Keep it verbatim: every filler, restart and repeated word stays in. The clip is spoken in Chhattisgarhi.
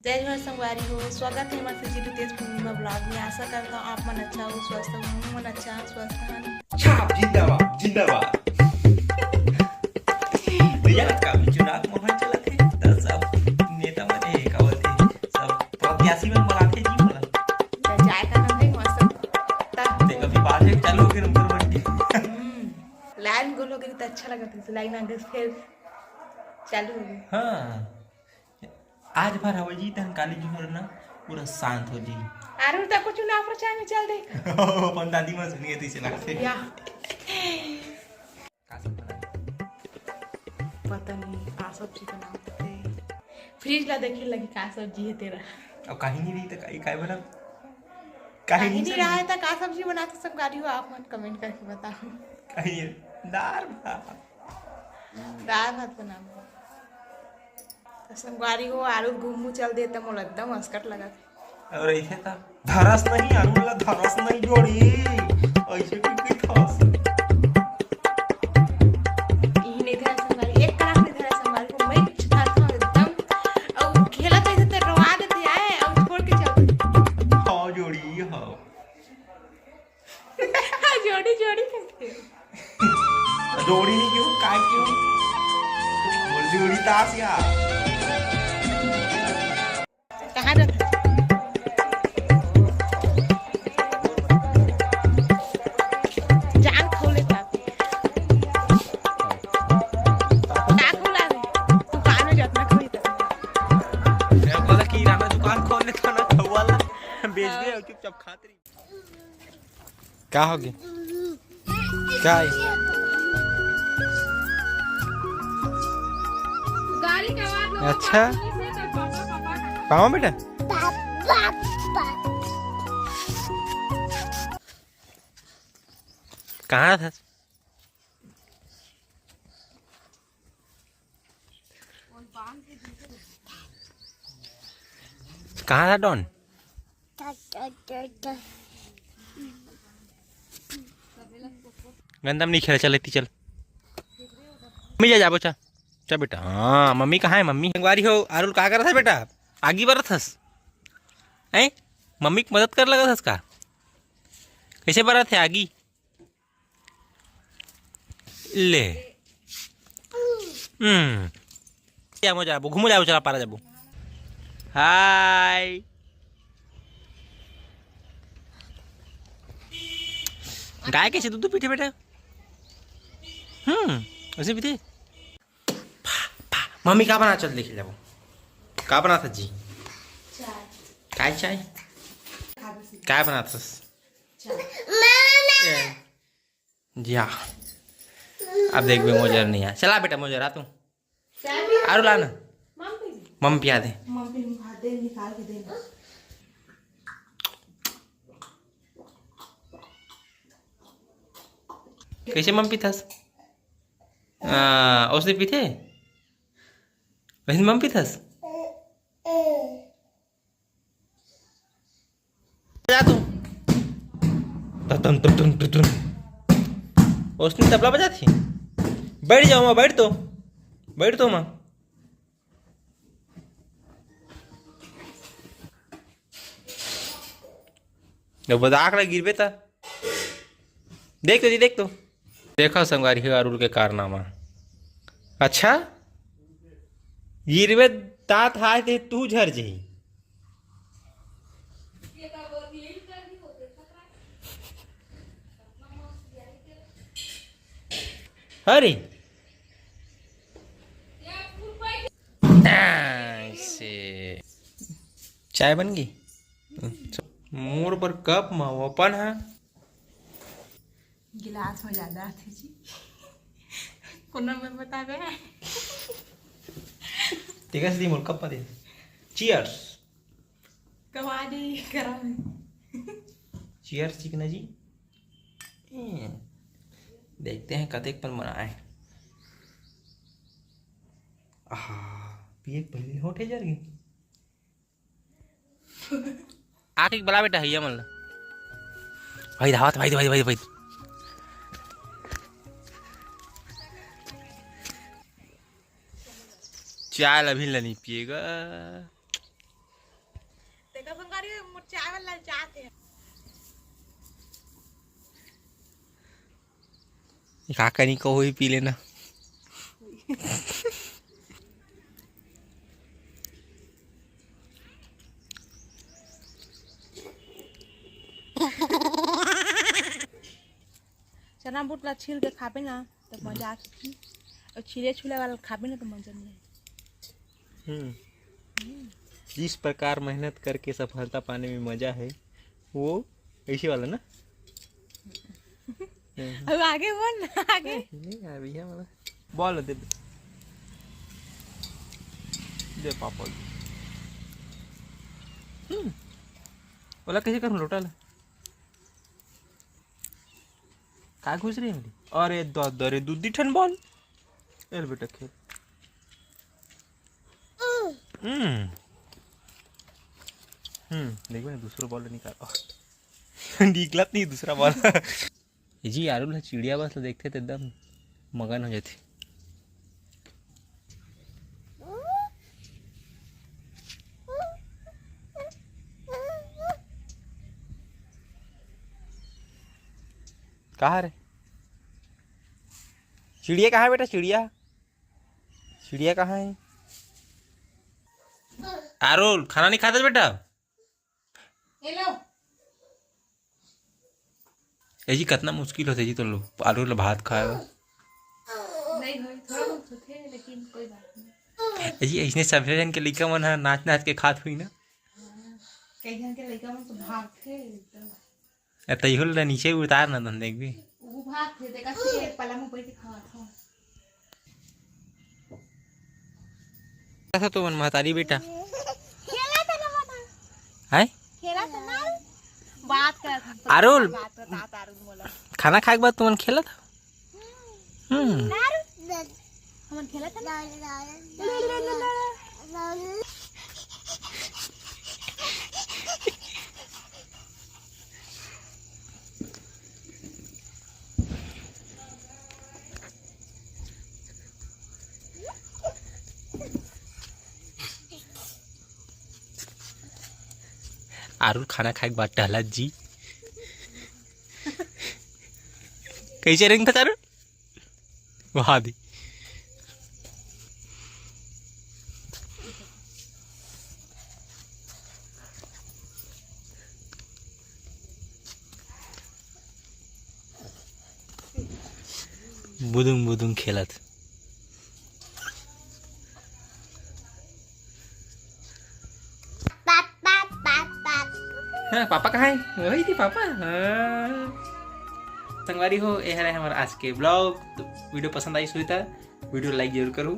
जय जोहार संगवारी हो, स्वागत हे हमर फिर से रितेश पूर्णिमा vlog में। आशा करता हूँ आप मन अच्छा हो, स्वस्थ हो, हमू मन अच्छा स्वस्थ हन। छाप जिंदाबाद, जिंदाबाद। भैया, का भी चुनाव माहौल चलत हे, त सब नेता मन, ए, का बोलथे, सब प्रत्याशी मन बुलाथे जी मोला। त जाए का नाम हे मस्त। त देख, अभी बात हे चालू हो गए नंबर वन की। हम्म, लाइन गोल हो गई त अच्छा लगत हे, लाइन आ गई फिर चालू हो गई। हाँ। आज भर हवय जी, तहन काली जुहर ना पूरा शांत हो जी। आरुल तक कुछ ना प्रचार में चल दे। अपन दादी माँ सुनिए तो इसे लगते। या। का सब बना? पता नहीं का सब्जी बनाते। फ्रिज ला देखे लगी का सब्जी है तेरा। अब कहीं नहीं रही तो कहीं काय बना? कहीं कहीं नहीं नहीं रहा सब्जी। है तो का सब्जी बनाते संगवारी हो, आप मन कमेंट करके बताओ। कहीं दाल भात। दाल भात बनाओ। त संगवारी हो, आलू घुम्मू चल दे त मोला एकदम असकट लगत। अउ रहिथे त धरस नहीं, आलू ला धरस नहीं जोड़ी। ऐसे कुछ भी खास। इही नहीं धरस संगवारी, एक कड़ाक नहीं धरस संगवारी को मैं कुछ खात हूँ एकदम। अउ खेलत रहिथे त रोवा देथे आए अउ छोड़ के चल दे। हाँ जोड़ी, हाँ। जोड़ी जोड़ी करके। जोड़ी नहीं क्यों? काय क्यों? बोल जोड़ी तास यार। कहाँ जाता? जान खोले बाप। का खोला रे? दुकान में जातना खोली था। मैं बोला कि राना दुकान खोल लेता ना, खवाला बेच दे और चुपचाप खाते रही। का होगे? का हे? गाड़ी के आवाज लगा अच्छा। Papa, papa, papa. पावा बेटा? कहाँ था? कहाँ था डॉन? गंदा में नहीं खेला, चल लेती चल। मम्मी जा जाबो, चल। चल बेटा, हाँ मम्मी कहाँ है मम्मी? संगवारी हो, आरुल का करत हे बेटा? आगी बरत हस? हैं? मम्मी के मदद कर लगत हस का? कैसे बरत हे आगी? ले। हम्म। जाबो, जाबो, घूमो जाबो, चला पारा जाबो। हाय। गाय कैसे दूध पीथे बेटा? हम्म, ऐसे पीथे। मम्मी का बना, चल देखे जाबो। का बना था जी? चाय। काय चाय? काय बना था? चाय। ए, जा। अब देख बे, मोजर नहीं आ। चला बेटा, मोजर आ तू। चाय भी आरो ला ना। मम्मी। मम्मी पिया दे। मम्मी भात दे, निकाल के दे। कैसे मम्मी पीथस? आ, उसने पीथे? वैसे मम्मी पीथस? बजा तू। टटन, टटन, टटन। उसने तबला बजा थी। बैठ जाओ माँ, बैठ तो। बैठ तो माँ। जब बजा के गिरबे त। देख तो जी, देख तो। देखा संगवारी हो अरुल के कारनामा। अच्छा? गिरबे दांत हाय ते तू झर जही। अरे। ऐसे। चाय बन गई? मोर बर कप म अपन ह। गिलास में ज्यादा आथे जी। कोनो में बताबे? तेकस दी मोर कप म दे। Cheers। कमा दे, गरम है। Cheers चिकना जी। ए, देखते हैं कतेक पन बनाए। आहा, पिए के पहले होठे जर गए। आके बला बेटा, हैया मन ला। भाई धावत, भाई, भाई, भाई, भाई। चाय ला भी ला नहीं पिएगा। चावल ला जाते हैं। का करी को होई पी लेना। चना बूट ला छील के खाबे ना, तो मजा आथे। और छिले छुले वाला खाबे ना, तो मजा नहीं आए। हम्म। जिस प्रकार मेहनत करके सफलता पाने में मजा है, वो ऐसे वाला ना। अब आगे बोल ना, आगे। नहीं यार, भैया वाला। बोल दे। दे पापा जी। हम्म। बोला कैसे करूँ लोटा ला? का घुस रही है मेरी? अरे दो, दो रे, दूधी ठन बॉल। ए ले बेटा, खेल। हम्म। हम्म, देखबे ना, दूसरा बॉल निकाल। ओह, निकलत नहीं दूसरा बॉल। जी, आरुल ह चिड़िया बस ल देखथे त एकदम मगन हो जाथे। कहाँ रे? चिड़िया कहाँ है बेटा? चिड़िया, चिड़िया कहाँ है? आरुल, खाना नहीं खाता बेटा? ये लो। ए जी, कितना मुश्किल होथे जी, तो लो, आरुल भात खाए बर। नहीं होय, थोड़ा बहुत होथे, लेकिन कोई बात नहीं। ए जी, ऐसने सभे जन के लइका मन ह नाच नाच के खात हुई ना। हाँ, कई जन के लइका मन तो भागथे एकदम। ए, तैहो ल नीचे उतार ना, तन देखबे। वो भागथे, देखा से पलंग ऊपर के खात हो। कैसा तो मन महतारी बेटा? खेला था ना, बता। हैं? खेला था ना। बात कर। आरुल। बात कर, तात आरुल बोला। खाना खाए के बाद तुमन खेला था? हम्म। हमन खेलत हन। आरुल खाना खाए के बाद टहलत जी। कैसे रेंगत आरुल? वहा दी। बुदुंग बुदुंग खेलत। हाँ, पापा कहाँ है? वही थी पापा। हाँ। संगवारी हो, ये हरे हमारा आज के ब्लॉग। तो वीडियो पसंद आई सुई त वीडियो लाइक जरूर करू।